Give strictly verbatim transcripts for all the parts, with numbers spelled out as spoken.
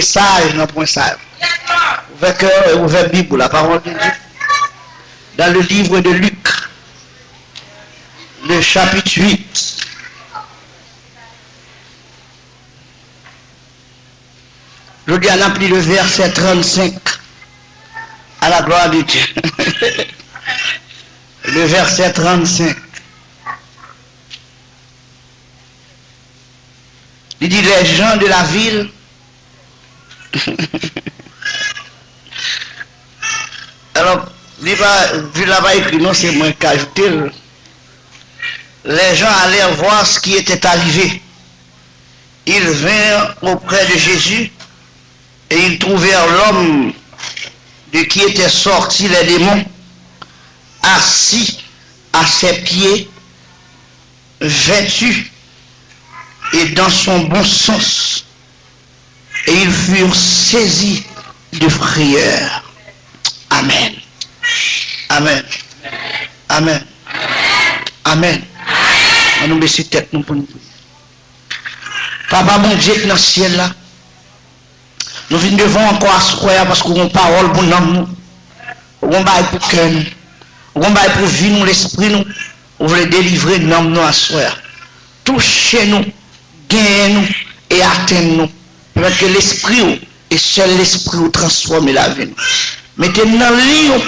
saj nan pwen sa yo. Ouvè kè w e ouvè Bib ou, la parole de Dieu. Dans le livre de Luc, le chapitre huit. Jodi a, n ap li le verset trannsenk. À la gloire de Dieu. Le verset trannsenk. Li di, les gens de la ville. Alò, li pa, vil la pa ekri non, se mwen k ajoute l. Les gens allèrent voir ce qui était arrivé. Ils vinrent auprès de Jésus et ils trouvèrent l'homme de qui étaient sortis les démons assis à ses pieds, vêtu et dans son bon sens, et ils furent saisis de frayeur. Amen. Amen. Amen. Amen. An nou bese tèt nou pou nou priye. Papa Bondye k nan syèl la, nou vin devan w ankò aswè a paske w gen yon pawòl pou nanm nou. Ou gen yon bagay pou kè nou. Ou gen yon bagay pou vi nou, lespri nou. Ou vle delivre nanm nou aswè a. Touche nou, genyen nou e atenn nou. Pèmèt ke lespri w e sèl lespri w transfòme lavi nou. Mete n nan liy ou,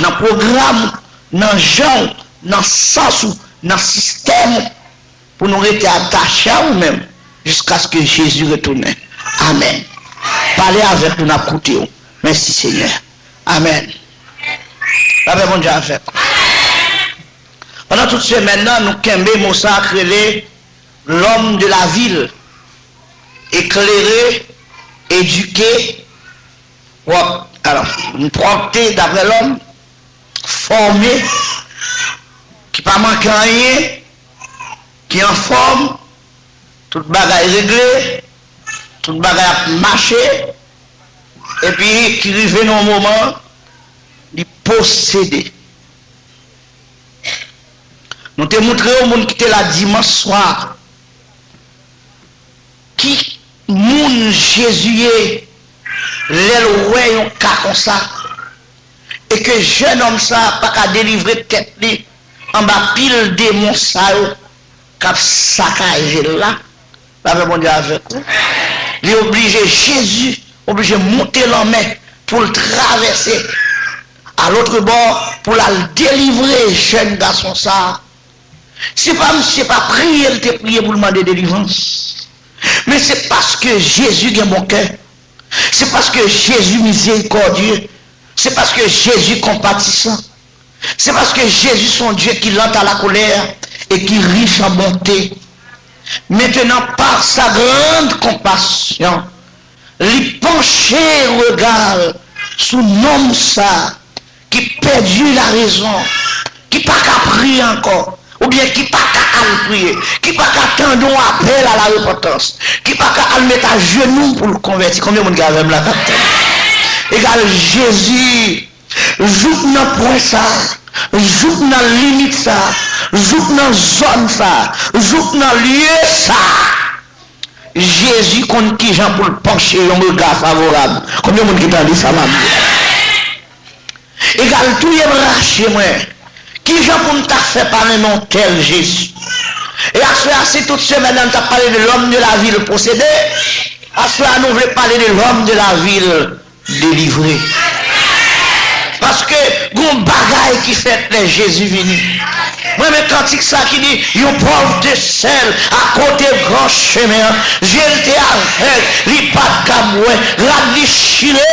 nan pwogram ou, nan jan w, nan sans ou, nan sistèm ou. Pou nou rete atache a ou menm jiskaske Jezi retounen. Amèn. Pale avèk nou, n ap koute w. Mèsi, Senyè. Amèn. Lapè Bondye avèk ou. Pandan tout semèn nan, nou kenbe mo sa k rele l'homme de la ville, éclairé, éduqué, prop-, alò, pwòpte daprè lòm, fòme, ki pa manke anyen, ki anfòm, tout bagay regle, tout bagay ap mache, epi ki rive nan yon moman, li posede. Nou te montre yo moun ki te la dimanch swa, ki moun Jezi ye lè l wè yon ka konsa, e ke jènòm sa a pa ka delivre tèt li anba pil demon sa yo k ap sakaje l la. Lapè Bondye avèk ou. Li oblije, Jezi oblije monte lanmè pou l travèse a lòt bò, pou l al delivre jèn gason sa a. Se pa misye pa priye l te priye pou l mande delivrans. Men se paske Jezi gen bon kè. Se paske Jezi mizerikòdye. Se paske Jezi konpatisan. Se paske Jezi se yon Dye ki lent à la colère et qui riche en bonté. Maintenant, par sa grande compassion, li panche rega l sou nonm sa a ki pèdi la rezon, ki pa ka priye ankò, oubyen ki pa ka al priye, ki pa ka tande yon apèl a la repantans, ki pa ka al met ajenou pou l konvèti. Konbyen moun ki avè m la k ap tann? Egal Jezi, jouk nan pwen sa, jouk nan limit sa, jouk nan zòn sa, jouk nan lye sa, Jezi konn kijan pou l panche yon rega favorab. Konbyen moun ki tande sa m ap di? Egal touye m, rache mwen. Kijan pou m ta fè pa renmen yon tèl Jezi? E aswè a, si tout semèn nan n t ap pale de l'homme de la ville possédé, aswè a nou vle pale de l'homme de la ville délivré. Paske gon bagay ki fèt lè Jezi vini. Mwen renmen kantik sa ki di, yon pòv de sèl akote gran chemen an, je l te avèg, li pa t ka wè, rad li chire,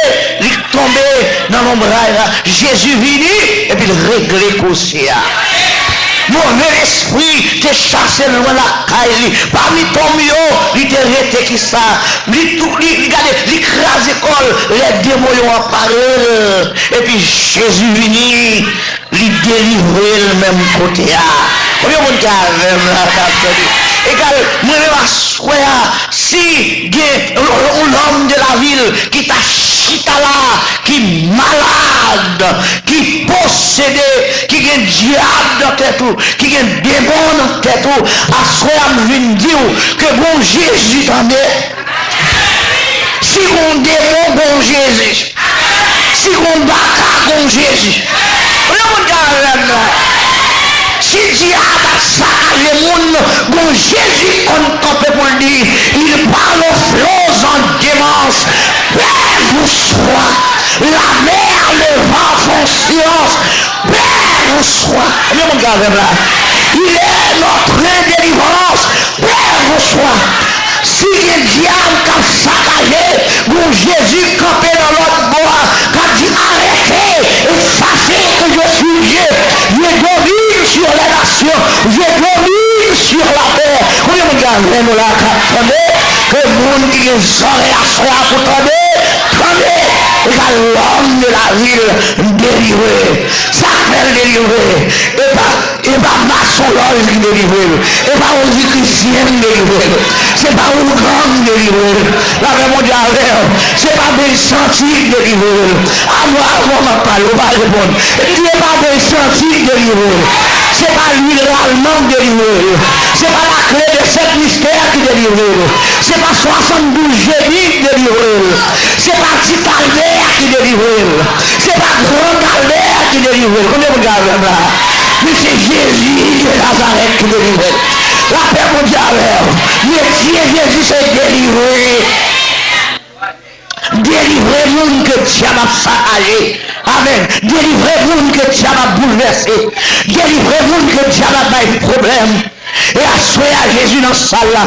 li tonbe nan lonbray la. Jezi vini, epi l regle koze a. Move lespri te chase l lwen lakay li. Pami tonm yo, li te rete kisa? Li tou, li, li gade, li kraze kò l, lè demon yo anpare l. Epi Jezi vini, li delivre l menm kote a. Konbyen moun ki avè m la k ap tande? Egal, mwen menm aswè a, si gen yon, yon, yon l'homme de la ville ki ta chita la, ki malad, ki posede, ki gen dyab nan tèt ou, ki gen demon nan tèt ou, aswè a m vin di w ke gon Jezi, tande. Si gon demon, gon Jezi. Si gon baka, gon Jezi. Konbyen moun k avè m la? Si dyab ap sakaje moun, gon Jezi k konn kanpe pou l di, il parle aux flots en démence, père, vous soyez. La mer, le vent font silence. Père, bonsoir. Konbyen moun k avè m la? Il est notre délivrance. Père, bonsoir. Si gen dyab k ap sakaje, gon Jezi kanpe nan lòt bò a, k ap di, arrêtez, effacez que je suis Dieu. Je domine sur les nations. Je domine sur la terre. Konbyen moun k avè nou la k ap tande? Ke moun ki gen zòrèy aswè a pou tande, tande. Egal l'homme de la ville délivré. Sa k fè l delivre? E pa, e pa masonlòj ki delivre l. E pa rosicruciens ki delivre l. Se pa ougan ki delivre l. Lapè Bondye avè w. Se pa beny santi ki delivre l. Alò, alò, m ap pale, ou pa reponn. Li di, e pa beny santi ki delivre l. Se pa lwil lalman ki delivre l. Se pa lakle de sèt mistè ki delivre l. Se pa swasanndouz jeni ki delivre l. Se pa ti kalbè ki delivre l. Se pa gran kalbè ki delivre l. Konbyen moun k avè m la? Men se Jezi de Nazarèt ki delivre l. Lapè Bondye avè w. Metye Jezi se delivre. Delivre moun ke dyab ap sakaje. Amèn. Delivre moun ke dyab ap boulvèse. Delivre moun ke dyab ap bay pwoblèm. E aswè a, Jezi nan sal la.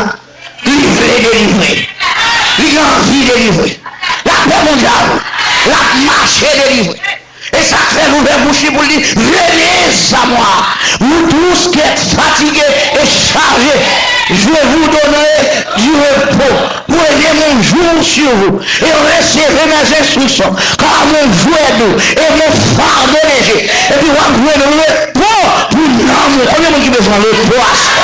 Li vle delivre. Li gen anvi delivre. Lapè Bondye avè w. L ap mache delivre. E sa k fè l ouvè bouch li pou l di, venez à moi, vous tous qui êtes fatigués et chargés, je vous donnerai du repos. Prenez mon joug sur vous et recevez mes instructions, car mon joug est doux et mon fardeau léger. Epi w ap jwenn repo pou nanm ou. Konbyen moun ki bezwen repo aswè?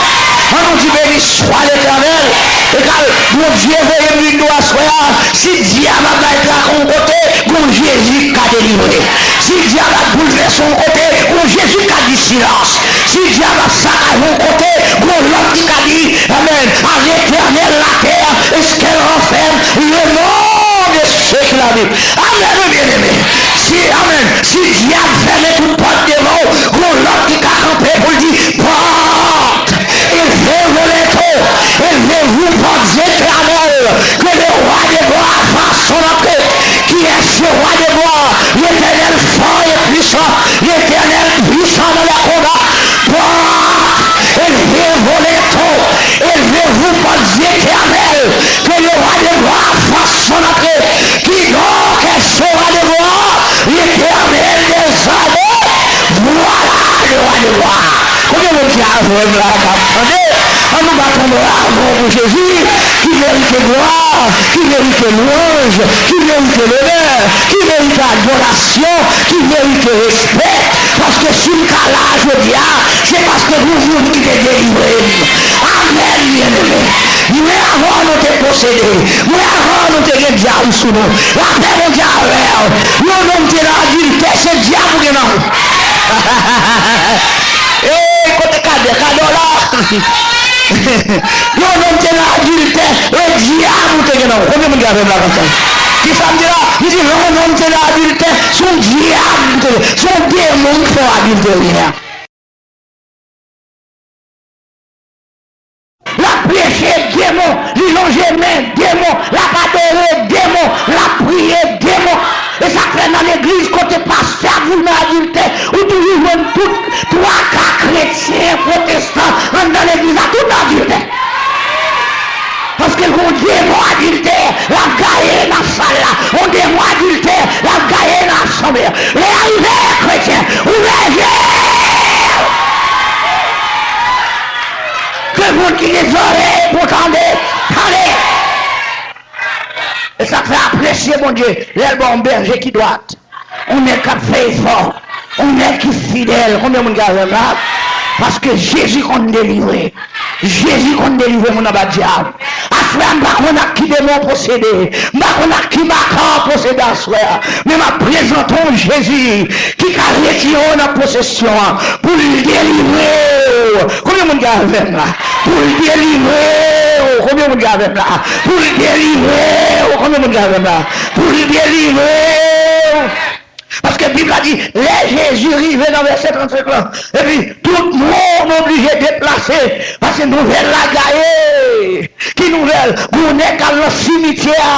An nou di, beni swa Letènèl. Egal, Bondye voye m vin nou aswè a. Si dyab ap bay traka yon kote, gon Jezi k ka delivre. Si dyab ap boulvèse yon kote, gon Jezi k ka di silans. Si dyab ap sakaje yon kote, gon lòt ki ka di, amèn, à l'Éternel la terre, et ce qu'elle renferme, le monde et ceux qui l'habitent. Amèn, wi, byeneme. Si, amèn, si dyab fèmen tout pòt devan w, gon lòt ki ka kanpe pou l di, pòt, élevez vos linteaux, élevez-vous, portes éternelles, que le roi des rois fasse son entrée. Qui est ce roi des rois? L'Éternel fort et puissant, l'Éternel puissant dans les combats. Portes, élevez vos linteaux, élevez-vous, portes éternelles, que le roi des rois fasse son entrée. Qui donc est ce roi des rois? L'Éternel des armées. Voilà le roi des rois. Konbyen moun ki avè m la k ap tande? An nou bat yon bravo pou Jezi, ki merite glwa, ki merite lwanj, ki merite lonè, ki merite adorasyon, ki merite respè. Paske si m ka la jodi a, se paske gon moun ki te delivre m. Amèn, byeneme. Mwen avan nou te posede. Mwen avan nou te gen dyab sou nou. Lapè Bondye avè w. Yon nonm te nan adiltè, se dyab ou gen nan ou. Ey, kote kadè, kadè w la? Yon nonm te nan adiltè, e dyab ou te gen nan ou. Konbyen moun ki avè m la konsa? Kisa m di la? M di, yon nonm te nan adiltè, se yon dyab ou te gen, se yon demon ki fè w adiltè. L ap preche demon, li lonje men demon, l ap adore demon, l ap priye demon. E sa k fè nan legliz kote pastè ap viv nan adiltè, ou toujou jwenn tout twa ka kretyen pwotestan anndan legliz la, tout nan adiltè. Paske l gen yon demon adiltè, l ap gaye nan sal la. Yon demon adiltè, l ap gaye nan asanble a. Lè a rive, kretyen, ouvè je w! Ke moun ki gen zòrèy pou tande, tande! E sa k fè apresye Bondye, lè l ba w yon bèje ki dwat, yon nèg k ap fè efò, yon nèg ki fidèl. Konbyen moun ki avè m la? Paske Jezi konn delivre. Jezi konn delivre moun anba dyab. A Frè, m pa konn ak ki demon w posede. M pa konn ak ki baka w posede aswè a. Men m ap prezante w Jezi ki ka retire w nan posesyon an, pou l delivre w. Konbyen moun ki avè m la? Pou l delivre w. Konbyen moun ki avè m la? Pou l delivre w. Konbyen moun ki avè m la? Pou l delivre w. Paske Bib la di, lè Jezi rive nan vèsè trannsenk lan, epi tout moun oblije deplase, paske nouvèl la gaye. Ki nouvèl? Gon nèg al nan simityè a.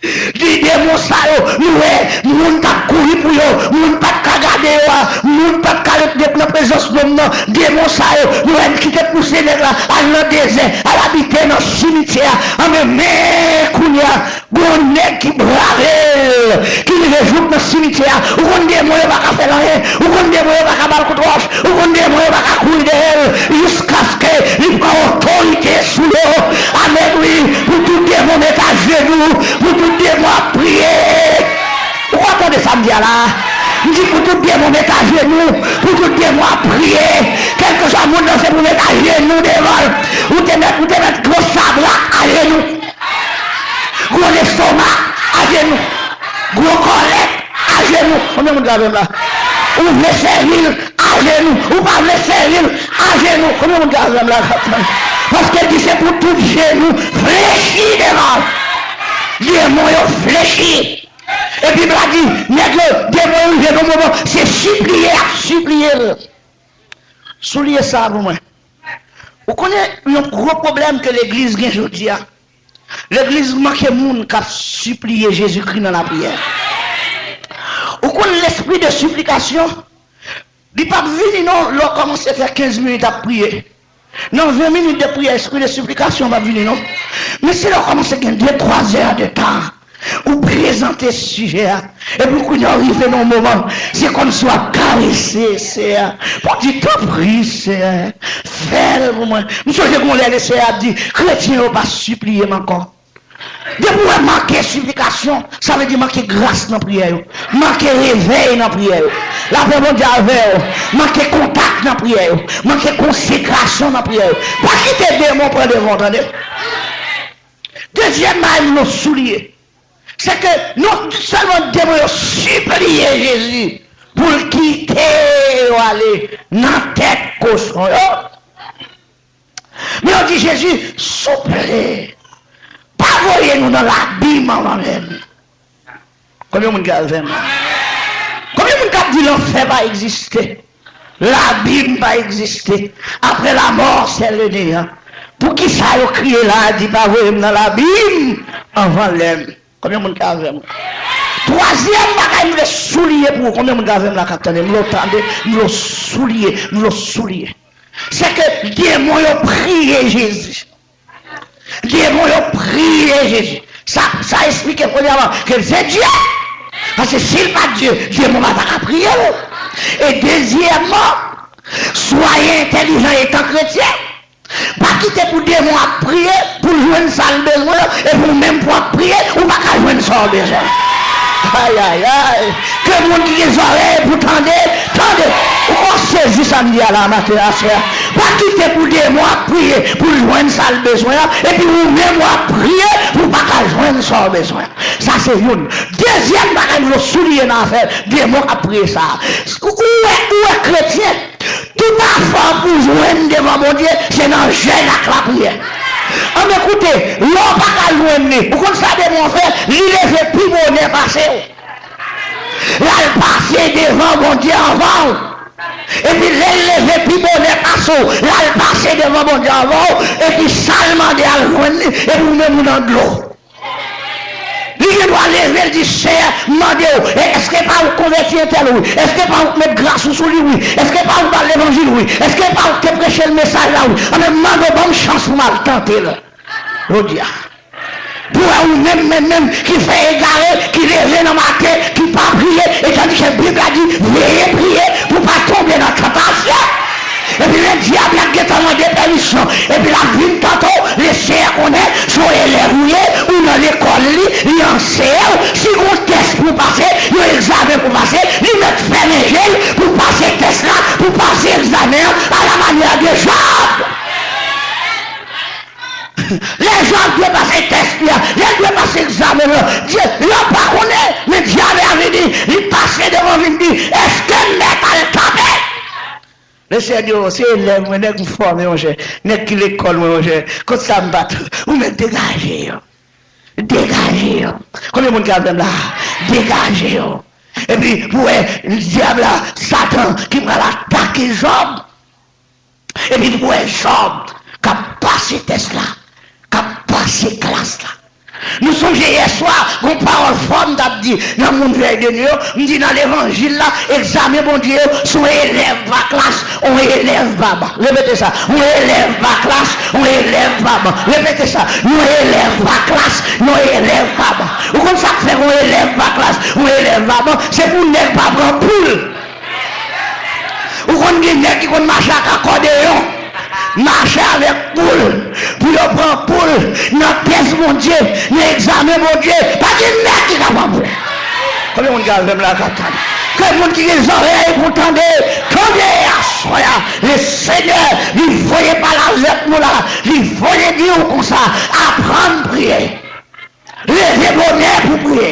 Di demon sa yo, nou wè, moun t ap kouri pou yo, moun pa t ka gade yo a, moun pa t ka ret nan prezans nonm nan, demon sa yo, nou wè, kite pouse nèg la, al nan dezè, al abite nan simityè a. Anben, men kounye a, gon nèg ki brave l, ki rive jouk nan simityè a. Ou konn demon yo pa ka fè l anyen. Ou konn demon yo pa ka ba l kout wòch. Ou konn demon yo pa ka kouri dèyè l. Jiskaske li pran otorite sou yo. Amèn, wi. Pou tout demon met ajenou. Pou tout demon ap priye. Ou konn tande sa m di a la? M di pou tout demon met ajenou. Pou tout demon ap priye. Kèlkeswa moun nan se pou met ajenou devan l. Ou te mèt, ou te mèt gwo sabrak ajenou. Gwo lestoma, ajenou. Gwo kòlèt, ajenou. Konbyen moun ki avè m la? Ou vle sèvi l, ajenou. Ou pa vle sèvi l, ajenou. Konbyen moun ki avè m la? Paske l di se pou tout jenou flechi devan l. Demon yo flechi. E Bib la di, nèg yo, demon yo rive nan moman, se sipliye y ap sipliye l. Souliye sa pou mwen. Ou konnen yon gwo pwoblèm ke legliz gen jodi a? Legliz manke moun k ap sipliye Jezikri nan lapriyè. Ou konn lespri de siplikasyon, li p ap vini non lè w kòmanse fè kenz minit ap priye. Nan ven minit de priyè, espri de siplikasyon p ap vini non. Men se lè w kòmanse gen de, twa zè de tan, ou prezante sijè a, epi kounye a w rive nan yon moman, se kòmsi w ap karese Seyè a. Pou w di, tanpri, Seyè, fè l pou mwen. M sonje gon lè Seyè a di, kretyen yo pa sipliye m ankò. Depi w wè manke siplikasyon, sa vle di manke gras nan priyè yo, manke revèy nan priyè yo. Lapè Bondye avè w. Manke kontak nan priyè yo, manke konsekrasyon nan priyè yo. Pa kite demon pran devan w, tande. Dezyèm bagay m vle w souliye, se ke non sèlman demon yo sipliye Jezi pou l kite yo ale nan tèt kochon yo, men yo di Jezi, souple, pa voye nou nan labim anvan lè n. Konbyen moun ki avè m? Konbyen moun k ap di lanfè pa egziste? Labim pa egziste. Après la mort, c'est le néant. Poukisa yo kriye la a, di pa voye m nan labim anvan lè m? Konbyen moun ki avè m? Twazyèm bagay m vle souliye pou ou. Konbyen moun ki avè m la k ap tande? M vle w tande, m vle w souliye, m vle w souliye. Se ke demon yo priye Jezi. Demon yo priye Jezi. Sa, sa esplike premyèman ke se Dye. Paske si l pa t Dye, demon pa ta ka priye l. E dezyèmman, swaye entèlijan etan kretyen. Pa kite pou demon ap priye pou l jwenn sa l bezwen, epi ou menm pou w ap priye, ou pa ka jwenn sa w bezwen. Ayayay! Ke moun ki gen zòrèy pou tande, tande! Ou konn sezi sa m di a la maten aswè a. Pa kite pou demon ap priye pou l jwenn sa l bezwen an, epi ou menm w ap priye pou w pa ka jwenn sa w bezwen. Sa se youn. Dezyèm bagay m vle w souliye nan afè demon k ap priye sa a. Ou wè, ou wè kretyen, tout afè w pou jwenn devan Bondye, se nan jèn ak lapriyè. Anben koute, lè w pa ka jwenn li, ou konn sa demon fè? Li leve pi bonè pase w. L al pase devan Bondye anvan w. Epi lè l leve pi bonè pase w, l al pase devan Bondye anvan w, epi sa l mande a l jwenn li, epi ou menm ou nan dlo. Li gen dwa leve, l di, Seyè, m mande w, e èske pa ou k konvèti entèl, wi? Èske pa ou k met gras ou sou li, wi? Èske pa ou k ba l levanjil, wi? Èske pa ou k te preche l mesaj la, wi? Anben, m mande w ban m chans pou m al tante l jodi a. Pou wè ou menm, menm, menm, ki fè egare, ki leve nan maten, ki pa priye, e tandike Bib la di, veye priye pou w pa tonbe nan tantasyon. Epi lè dyab la gentan mande pèmisyon, epi l ap vin tante w, Leseyè konnen se yon elèv ou ye, ou nan lekòl li, li anseye w, si gon tès pou w pase, yon egzamen pou w pase, li mèt fèmen je l pou w pase tès la, pou w pase egzamen an, à la manière de Job. Lè Jòb dwe pase tès li a, lè l dwe pase egzamen l lan, Dye, yo pa konnen, men dyab la vini, li pase devan, vin di, èske m mèt al kanpe? Lesenyè di, o, se elèv mwen, nèg m fòme, monchè, nèg ki lekòl mwen, monchè, kot sa m pa t, ou mèt degaje yo. Degaje yo. Konbyen moun ki avè m la? Degaje yo. Epi pou wè dyab la, Satan ki pral atake Jòb. Epi pou wè Jòb k ap pase tès la, k ap pase klas la. Nou sonje yè swa, gon pawòl fò m t ap di nan moun vèy de nwi yo, m di nan levanjil la, egzamen Bondye yo, se yon elèv pa klas, yon elèv pa ban. Repete sa, yon elèv pa klas, yon elèv pa ban. Repete sa, yon elèv pa klas, yon elèv pa ban. Ou konn sa k fè yon elèv pa klas, yon elèv pa ban? Se pou nèg pa pran poul. Ou konn gen nèg ki konn mache ak akòdeyon, mache avèk poul, pou yo pran poul nan tès Bondye, nan egzamen Bondye. Pa gen nèg ki ka pran poul. Konbyen moun ki avè m la k ap tande? Ke moun ki gen zòrèy pou tande, tande aswè a. Lesenyè, li voye pale avèk nou la, li voye di w konsa, aprann priye. Leve bonè pou priye.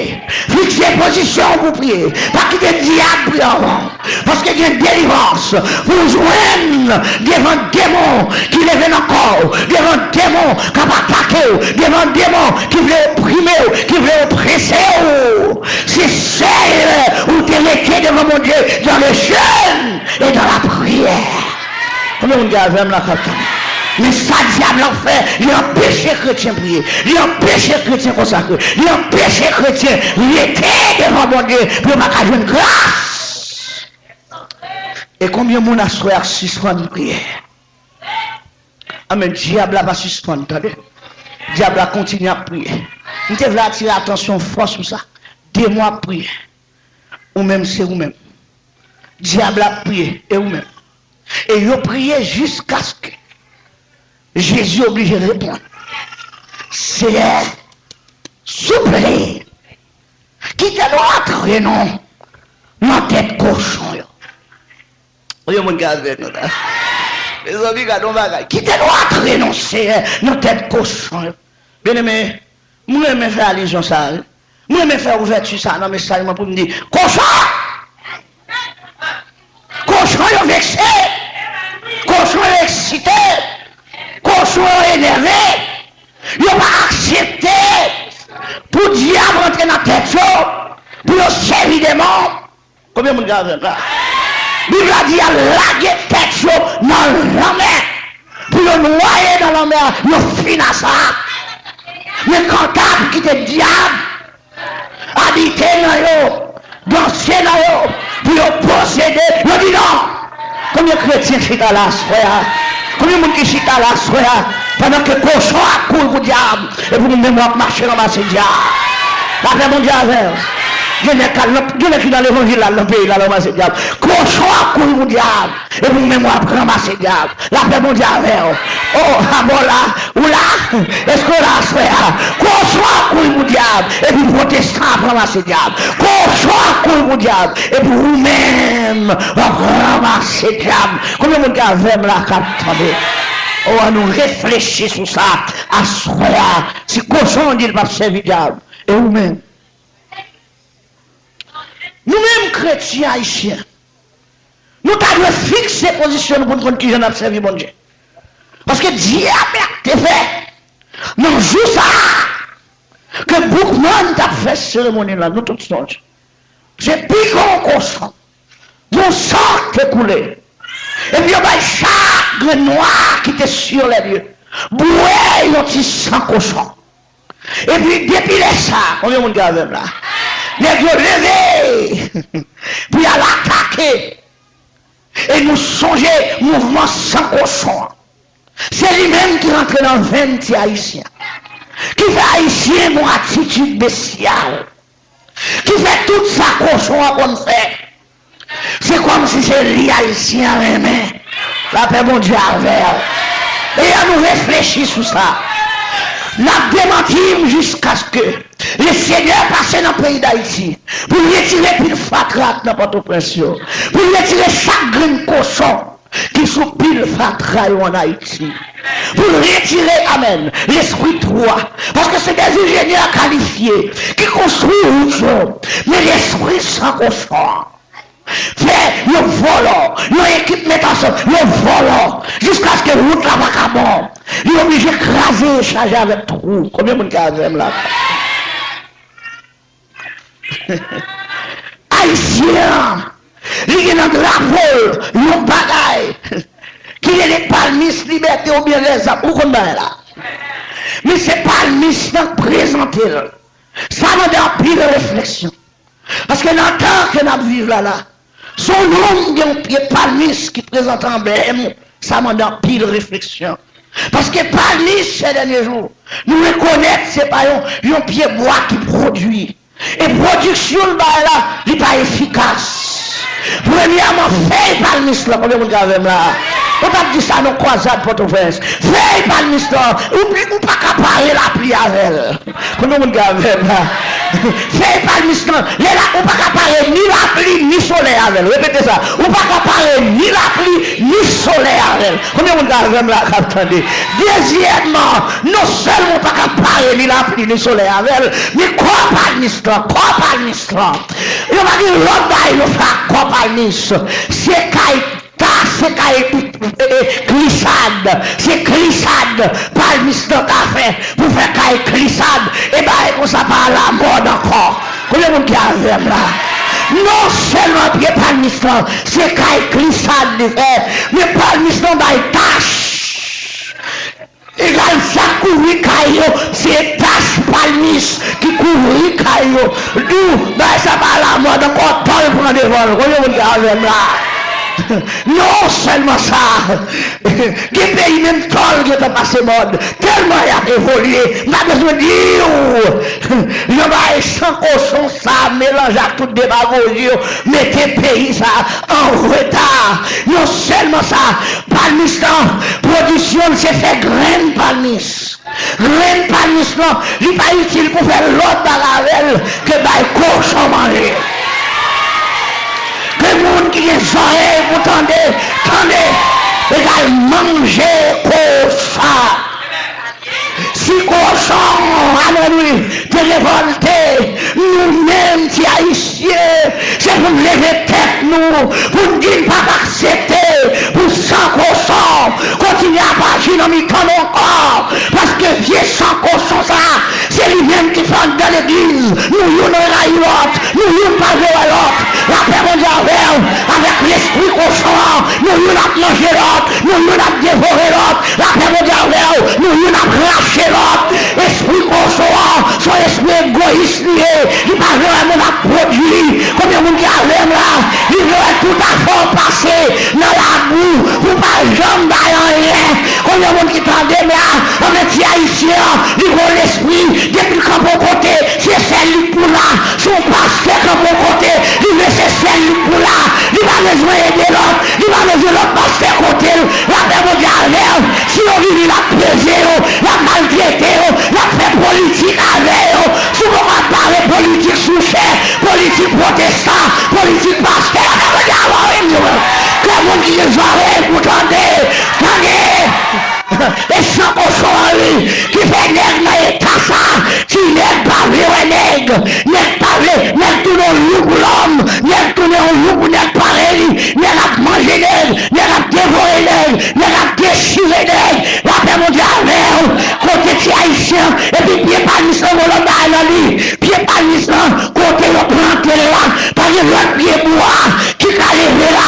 Fikse pozisyon w pou priye. Pa kite dyab priye anvan w. Paske gen delivrans pou w jwenn devan demon ki leve nan kò w, devan demon k ap atake w, devan demon ki vle oprime w, ki vle oprese w. Se sèl ou te rete devan Bondye dans le jeûne et dans la prière. Konbyen moun ki avè m la k ap tande? Men sa dyab la fè, li anpeche kretyen priye, li anpeche kretyen konsakre, li anpeche kretyen rete devan Bondye pou yo pa ka jwenn gras. E konbyen moun aswè a k sispann priye? Amèn. Dyab la pa sispann, tande. Dyab la kontinye ap priye. M te vle atire atansyon fò sou sa. Demon ap priye. Ou menm, se ou menm. Dyab la ap priye, e ou menm? E yo priye jiskaske Jezi oblije reponn, Seyè, souple, kite nou antre non nan tèt kochon yo. Konbyen moun ki avè nou la? Mezanmi, gade yon bagay. Kite nou antre non, Seyè, nan tèt kochon yo. Byeneme, m renmen fè alizyon sa a, wi. M renmen fè ouvèti sa a nan mesaj mwen pou m di, kochon! Kochon yo vekse. Kochon yo eksite. Kochon yo enève. Yo pa aksepte pou dyab rantre nan tèt yo, pou yo sèvi demon. Konbyen moun ki avè m la? Bib la di y al lage tèt yo nan lanmè. Pou yo nwaye nan lanmè a, yo fin a sa. Men kanta pou kite dyab abite nan yo, danse nan yo, pou yo posede, yo di non. Konbyen kretyen chita la aswè a? Konbyen moun ki chita la aswè a? Pandan ke kochon ap kouri pou dyab, epi ou menm w ap mache ranmase dyab. Lapè Bondye avè w. Gen nèg k al nan, gen nèg ki nan levanjil la, al nan peyi la, al ranmase dyab. Kochon ap kouri pou dyab, epi ou menm w ap ranmase dyab. Lapè Bondye avè w. O, abò la, ou la? Èske w la aswè a? Kochon ap kouri pou dyab, epi pwotestan ap ranmase dyab. Kochon ap kouri pou dyab, epi ou menm w ap ranmase dyab. Konbyen moun ki avè m la k ap tande? O, ann nou reflechi sou sa. Aswè a, si kochon an di l p ap sèvi dyab, e ou menm? Nou menm kretyen ayisyen, nou ta dwe fikse pozisyon nou pou n konn kijan n ap sèvi Bondye. Paske dyab la te fè, nan jou sa a, ke Boukman t ap fè seremoni lan, nou tout sonje. Se pikan yon kochon. Yon san te koule. Epi yo bay chak grenn nwa ki te sur les lieux bwè yon ti san kochon. Epi depi lè sa a, konbyen moun ki avè m la? Nèg yo leve pou y al atake. E nou sonje mouvman san kochon an. Se li menm ki rantre nan venn ti Ayisyen. Ki fè Ayisyen gen yon atitid besyal. Ki fè tout sa kochon an konn fè. Se kòmsi se li Ayisyen an renmen. Lapè Bondye avè w. E ann nou reflechi sou sa. N ap demanti m jiskaske Lesenyè pase nan peyi Dayiti pou l retire pil fatra k nan Pòtoprens yo, pou l retire chak grenn kochon. ki sou pil fatra yo ann Ayiti. Pou retire, amèn, lespri twou a. Paske se dèz enjenyè kalifye ki konstwi wout yo. Men lespri san kochon an fè yo vòlò. Yon ekip met ansanm, yo vòlò. Jiskaske wout la pa ka bon. Li oblije kraze e chaje avèk twou. Konbyen moun ki avè m la? Ayisyen an, li gen nan drapo l yon bagay ki rele palmis libète oubyen lèzam. Ou konn bagay la? Men se palmis lan k prezante l. Sa mande anpil refleksyon. Paske nan tan ke n ap viv la la, si yon nonm gen yon pye palmis ki prezante anblèm ou, sa mande anpil refleksyon. Paske palmis, sè dènye jou, nou rekonèt se pa yon, yon pye bwa ki pwodui. E pwodiksyon l bay la, li pa efikas. Premyèman, fèy palmis lan, konbyen moun k avè m la? Ou t ap di sa nan kwazad Pòtoprens. Fèy palmis lan, ou, ou pa ka pare lapli avè l. Konbyen moun k avè m la? Fèy palmis lan, lè la, ou pa ka pare ni lapli, ni solèy avè l. Repete sa. Ou pa ka pare ni lapli, ni solèy avè l. Konbyen moun k avè m la k ap tande? Dezyèmman, non sèlman ou pa ka pare ni lapli, ni solèy avè l, men kò palmis lan, kò palmis lan. Yo pa gen lòt bagay yo fè ak kò palmis. Se kay ta, se kay, e, e, glisad. Se glisad palmis lan ka fè pou fè kay glisad. E bagay konsa pa alamòd ankò. Konbyen moun ki avè m la? Non sèlman pye palmis lan, se kay glisad li fè, men palmis lan bay tach. Egal sa k kouvri kay yo, se tach palmis ki kouvri kay yo. Dou, bagay sa pa alamòd ankò, tòl pran devan l. Konbyen moun ki avè m la? Non sèlman sa, gen peyi menm tòl gentan pase mòd. Tèlman y ap evolye, m pa bezwen di w. Jan bagay san kochon sa melanje ak tout demagoji yo mete peyi sa an reta. Non sèlman sa, palmis lan, pwodiksyon l se fè grenn palmis. Grenn palmis lan, li pa itil pou fè lòt bagay avè l ke bay kochon manje. Ke moun ki gen zòrèy pou tande, tande, egal manje kochon. Si kochon, alelouya, te revòlte, nou menm ti Ayisyen, se pou n leve tèt nou, pou n di n p ap aksepte pou san kochon kontinye ap aji nan mitan nou ankò, paske vye san kochon sa, se li menm ki fè anndan legliz nou youn rayi lòt, nou youn pa vle wè lòt. Lapè Bondye avè w, avèk lespri kochon an, nou youn ap manje lòt, nou youn ap devore lòt. Lapè Bondye avè w, nou youn ap rache lòt. Espri kochon an, se yon espri egoyis li ye. Li pa vle wè moun ap pwodui. Konbyen moun ki avè m la? Li vle wè tout afè w pase nan labou, pou pa janm bay anyen. Konbyen moun ki tande m la? Anben, ti Ayisyen an, li gon lespri, depi l kanpe yon kote, se sèl li k pou la. Si yon pastè kanpe yon kote, li vle se sèl li k pou la. Li pa bezwen ede lòt, li pa bezwen lòt pastè kote l. Lapè Bondye avè w. Si yo vini, l ap peze yo, l ap maltrete yo, l ap fè politik avè yo. Si w poko ap pale politik sou chè, politik pwotestan, politik pastè, lapè Bondye avè w, wi, m di w. Kè moun ki gen zòrèy pou tande, tande. E san kochon an, wi, ki fè nèg nan eta sa. Ti nèg pa vle wè nèg. Nèg pa vle, nèg tounen yon lou pou lòm. Nèg tounen yon lou pou nèg parèy li. Nèg ap manje nèg. Nèg ap devore nèg. Nèg ap dechire nèg. Lapè Bondye avè w. Kote ti Ayisyen an? Epi pye palmis lan gon lòt bagay nan li. Pye palmis lan, kote yo plante l la, pa gen lòt pye bwa ki ka leve la.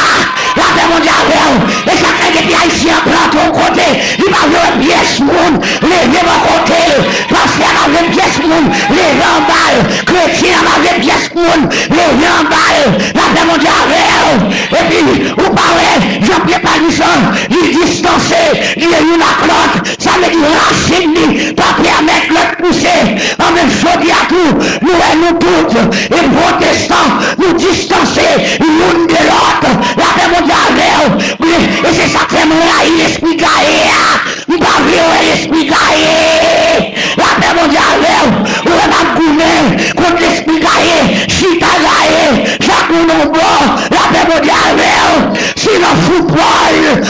Lapè Bondye avè w. E sa k fè depi Ayisyen an plante yon kote, li pa vle wè pyès moun leve bò kote l. Pastè a pa vle pyès moun leve anba l. Kretyen an pa vle pyès moun leve anba l. Lapè Bondye avè w. Epi, ou pa wè, jan pye palmis lan, li distanse, li youn ak lòt. Sa vle di rasin li pa pèmèt lòt pouse. Anben, jodi a tou, nou wè nou tout, e pwotestan, nou distanse youn de lòt. Lapè Bondye avè w. E se sa k fè m rayi lespri gaye a. M pa vle wè lespri gaye. Lapè Bondye avè w. Ou wè m ap goumen kont lespri gaye. Chita gaye. Chak moun yon bò. Lapè Bondye avè w. Si nan foutbòl,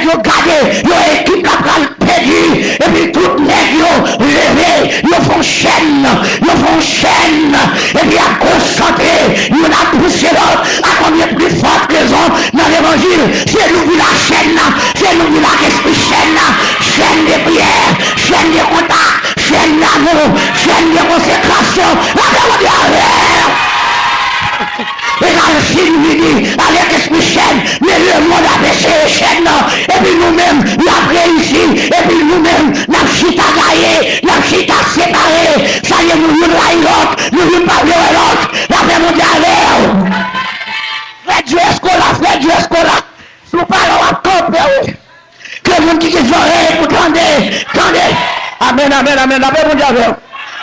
Yo gade, yo ekip la pral pèdi, epi tout nèg yo leve, yo fè yon chèn, yo fè yon chèn, epi y ap konsantre, youn ap pouse lòt, a konbyen pli fòt rezon nan levanjil, se nou ki la chèn nan, se nou ki la espri chèn nan, chèn de priyè, chèn de kontak, chèn damou, chèn de konsekrasyon, lapè Bondye avè w. E la, si nou vini avèk espri chèn, men lemonn ap eseye chèn nan, epi nou menm, n ap reyisi, epi nou menm, n ap chita gaye, n ap chita separe, sa ye nou youn rayi lòt, nou youn pa vle wè lòt, lapè Bondye avè w. Frè Dyo Eskola, frè Dyo Eskola, si w pale w ap kanpe wi. Ke moun ki gen zòrèy pou tande, tande. Amèn, amèn, amèn. Lapè Bondye avè w.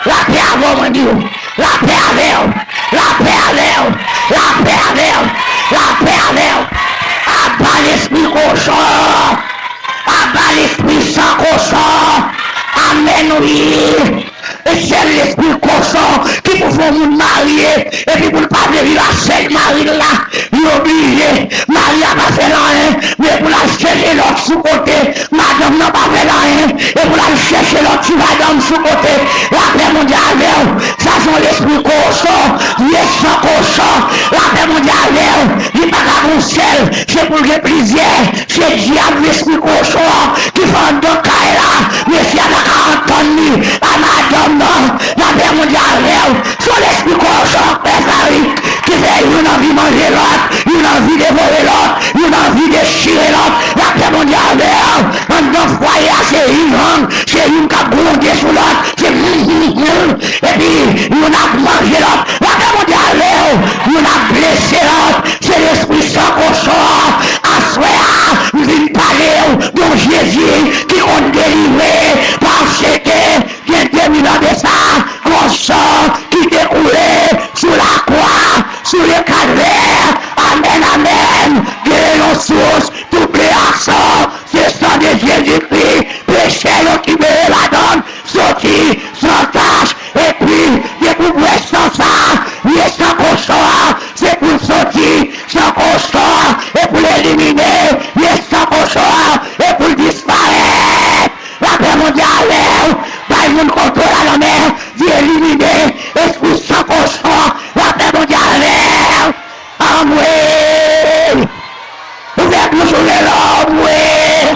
Lapè avè w, mwen di w. Lapè avè w. Lapè avè w. Lapè avè w. Lapè avè w. Aba lespri kochon. Aba lespri san kochon. Amèn, wi. E sèl lespri kochon ki pou fè yon moun marye, epi pou l pa vle viv ak sèl mari l la, li oblije, mari a pa fè l anyen, men pou l al chèche lòt sou kote, madanm nan pa fè l anyen, e pou l al chèche lòt ti madanm sou kote. Lapè Bondye avè w, sa se yon lespri kochon, vye san kochon, lapè Bondye avè w, li pa ka gon sèl, se pou l gen plizyè. Se dyab lespri kochon an ki fè anndan kay la. Mesye a pa ka antann li a madanm nan. Lapè Bondye avè w. Se yon lespri kochon k fè sa wi. Ki fè youn anvi manje lòt, youn anvi devore lòt, youn anvi dechire lòt. Lapè Bondye avè w. Anndan fwaye a se youn, se youn k ap gwonde sou lòt. Se epi youn ap manje lòt. Lapè Bondye avè w. Youn ap blese lòt. Se lespri san kochon an. Aswè a, m vin pale w de yon Jezi ki konn delivre, paske gen de mil an de sa, gon san ki te koule sou lakwa, sou le kalvè. Amèn, amèn. Gen yon sous tou ble a san, se san de Jezikri. Peche yo ki bere ladan l, soti san tach, epi depi w bwè san sa, vye san kochon an, se pou l soti, san kochon an, e pou l elimine, vye san kochon an, e pou l disparèt. Lapè Bondye avè w, bay moun kontwòl a lanmè, di elimine, espri san kochon an, lapè Bondye avè w. Anmwe! Ouvè bouch ou, lè lòm, wi!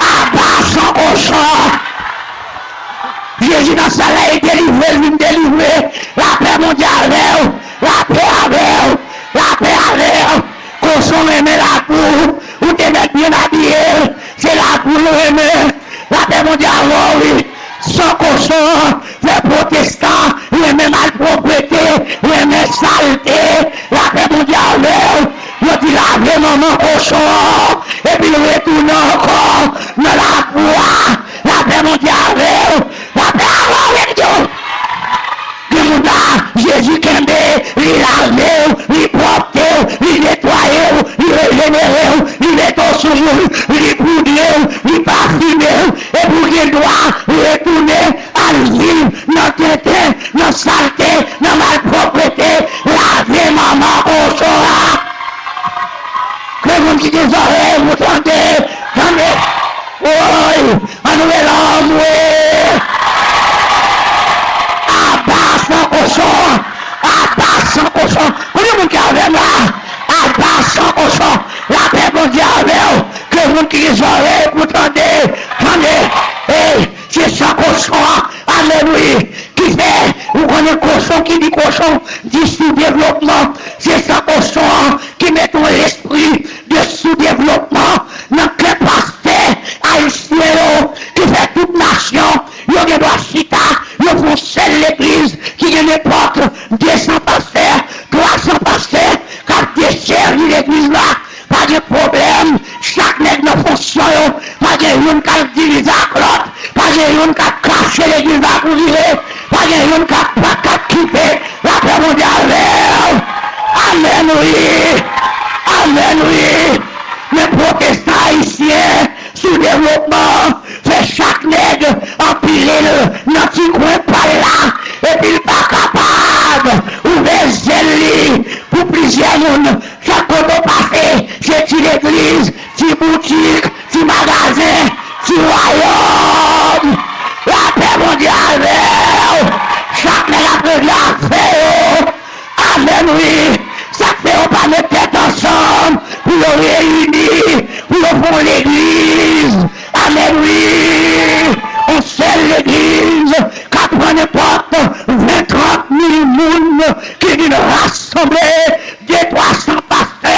Aba san kochon! Jezi nan syèl la, e delivre l vin delivre. Lapè Bondye avè w! Lapè avè w! Lapè avè w! Kochon renmen labou, ou te mèt byen abiye l, se labou l renmen. Lapè Bondye avè w, wi. San kochon, fè pwotestan renmen malpwoprete, renmen salte. Lapè Bondye avè w. Yo di lave manman kochon an, epi l retounen ankò nan labou a. Lapè Bondye avè w. Lapè avè w, wi, Bondye. Gen moun la, Jezi kenbe, li lave w, li pwòpte w, li netwaye w, li rejenere w, li mete w sou moun, li poudre w, li pafime w, epi w gen dwa retounen al viv nan tenten, nan salte, nan malpwòpte. Lave manman kochon an. Ke moun ki gen zòrèy pou tande, tande. Woy! Ann rele anmwe! Aba san kochon! Aba san kochon! Konbyen moun ki avè m la? Aba san kochon! Lapè Bondye avè w! Ke moun ki gen zòrèy pou tande, tande! Ey, se san kochon an! Alelouya! Ki fè, ou konnen kochon ki di kochon, di soudevlopman. Se san kochon an ki mete yon lespri de soudevlopman nan kè pastè ayisyen yo, ki fè tout nasyon yo gen dwa chita, yo fè yon sèl legliz ki gen nenpòt de san pastè, twa san pastè k ap desèvi legliz la. Pa gen pwoblèm, chak nèg nan fonksyon yo, pa gen youn k al divize ak lòt, pa gen youn k ap krache legliz la pou vire, pa gen youn k ap, k ap kite lapè Bondye avè w. Amèn wi! Amèn wi! Men pwotestan ayisyen soudevlopman fè chak nèg anpile l nan ti kwen pa l la, epi l pa kapab ouvè zèl li pou plizyè moun. Chak kote w pase, se ti legliz, Wi, sa k fè yo pa met tèt ansanm pou yo reyini, pou yo fè yon legliz. Amèn, wi. Yon sèl legliz k ap pran nenpòt ven, trant mil moun ki vin rasanble, de twa san pastè,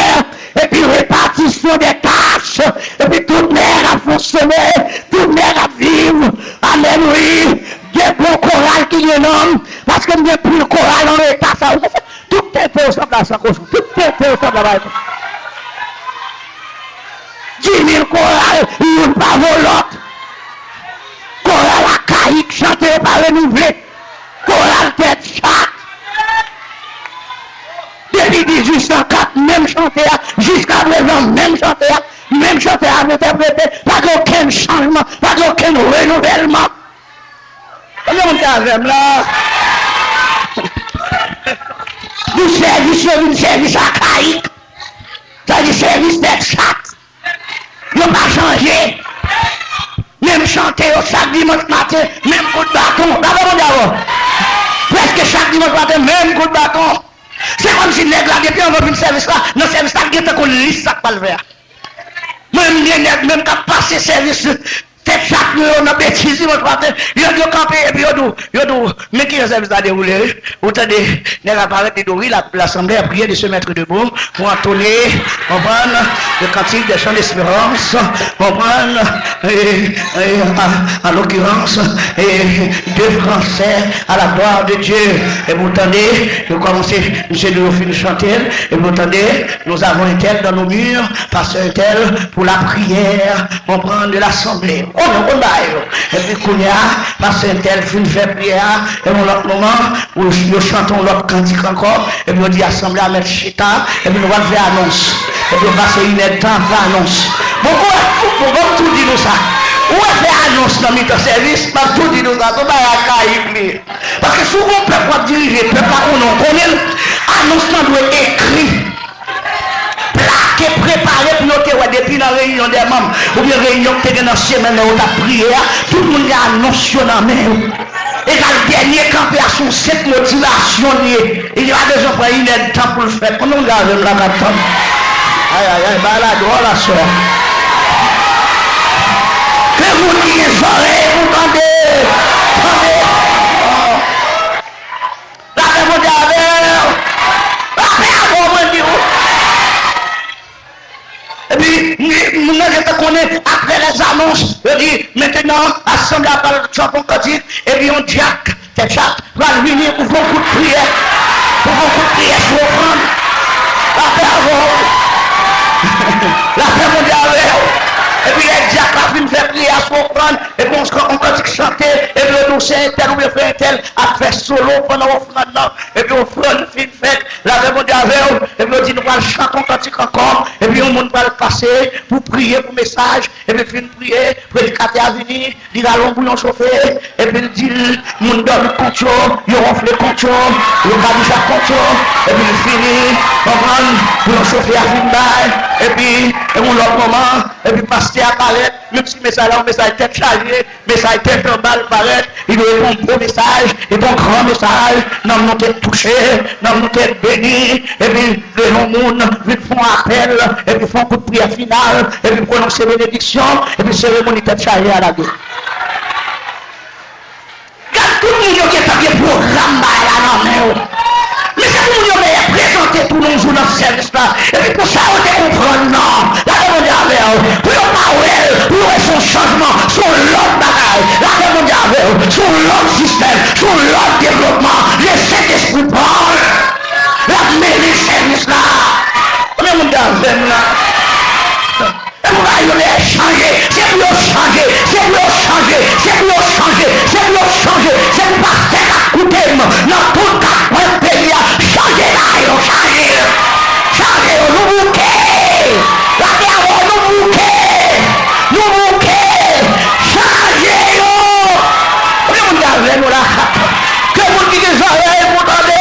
epi repatisyon de tach, epi tout nèg ap fonksyone, tout nèg ap viv. Amèn, wi. Gen bon koral ki gen nanm, paske m gen pil koral an eta sa. Tout tenten yo sanble a san kochon. Tout tenten yo sanble a bay. Dis mil koral, youn pa vo lòt. Koral akayik, chante yo pa renouvle. Koral tèt chat. Depi dizuit san kat, menm chante a. Jiska prezan, menm chante a. Menm chante a ap entèprete. Pa gen okenn chanjman. Pa gen okenn renouvèlman. Konbyen moun ki avè m la? Di sèvis yo vin sèvis akayik. Sa di sèvis tèt chat. Yo pa chanje. Menm chante yo chak dimanch maten, menm kout baton. Gade Bondye avè w. Prèske chak dimanch maten, menm kout baton. Se kòmsi nèg la, depi anvan vin sèvis la, nan sèvis la, l gentan konn lis sa k pral fè a. Mwen, m gen nèg menm k ap pase sèvis tèt chat yo nan betiz dimanch maten. Yo, yo kanpe, epi yo di w, yo di w, men kijan sèvis la dewoule, wi. Ou tande, nèg la parèt, li di w, wi, la, lasanble a priye de se mettre debout pour entonner, konprann, le cantique des chants d'espérance, konprann, e, e, a, a l'occurrence, e, de Français à la gloire de Dieu. Epi ou tande, yo kòmanse, misye di yo fin chante l, epi ou tande, nous avons un tel dans nos murs, pastè entèl, pour la prière, konprann, de l'assemblée. Ou konn, ou konn bagay yo. Epi kounye a, pastè entèl fin fè priyè a, e yon lòt moman, ou, yo chante yon lòt kantik ankò, epi yo di asanble a mèt chita, epi nou pral fè anons. Epi yo pase inèdtan ap fè anons. Bon, ou wè, bon, bon, m tou di nou sa. Ou wè fè anons nan mitan sèvis, m ap tou di nou sa, se yon bagay akayik li ye. Paske si w gon pèp w ap dirije, pèp la konnen w konnen l, anons lan dwe ekri, plake, prepare pou yo te wè depi nan reyinyon dè manm oubyen reyinyon ki te gen nan semèn lè yo t ap priye a, tout moun gen anons yo nan men yo. Egal dènye kanpe a se yon senp motivasyon li ye. Li pa bezwen pran inèdtan pou l fèt. Konbyen moun ki avè m la k ap tann? Ayayay, bagay la dwòl aswè a. Ke moun ki gen zòrèy pou tande, tande. Lapè Bondye avè w. Lapè avè w, mwen di w. Epi, moun nan gentan konnen, apre lèzanons, yo di, mentenan, asanble a pral chante yon kantik, epi yon dyak, tèt chat, pral vini pou fè yon kout priyè, pou fè yon kout priyè sou ofrann. Lapè avè w. Lapè Bondye avè w. Epi lè dyak la fin fè priyè a sou ofrann, epi yon, yon kantik chante, epi yo di w se entèl oubyen frè entèl ap fè solo pandan ofrann nan, epi ofrann fin fèt, lapè Bondye avè w, epi yo di nou pral chante yon kantik ankò, epi yon moun pral pase pou priye pou mesaj, epi fin priye, predikatè a vini, li rale yon bouyon chofe, epi l di l, moun dòmi kont yo, yo wonfle kont yo, yo kabich ak kont yo, epi l fini, konprann, bouyon chofe a fin bay, epi, e yon lòt moman, epi pastè a parèt, menm si mesaj la, yon mesaj tèt chaje, mesaj tèt anba l parèt, li dwe te yon bon mesaj, li te yon gran mesaj, nanm nou te touche, nanm nou te beni, epi lè yon moun vin fè yon apèl, epi fè yon kout priyè final, epi pwononse benediksyon, epi seremoni tèt chaje a lage. Gad tout moun yo gentan gen pwogram bagay la nan men yo. Men se pou moun yo genyen prezante tou nan yon jou nan sèvis la. Epi pou sa yo te konprann nan. Lapè Bondye avè w. Pou yo pa wè l, pou yo wè se yon chanjman, se yon lòt bagay. Lapè Bondye avè w. Se yon lòt sistèm, se yon lòt devlopman. Lè Sentespri pa w, l ap mennen sèvis la. Konbyen moun ki avè m la? E pou bagay yo dwe chanje. Se pou yo chanje. Se pou yo chanje. Se pou yo chanje. Se pou yo chanje. Se pou pastè k ap koute m nan tout kat kwen peyi a chanje bagay yo. Chanje yo. Chanje yo. Nou bouke. Lapè avè w, nou bouke. Nou bouke. Chanje yo. Konbyen moun ki avè nou la? Ke moun ki gen zòrèy pou tande.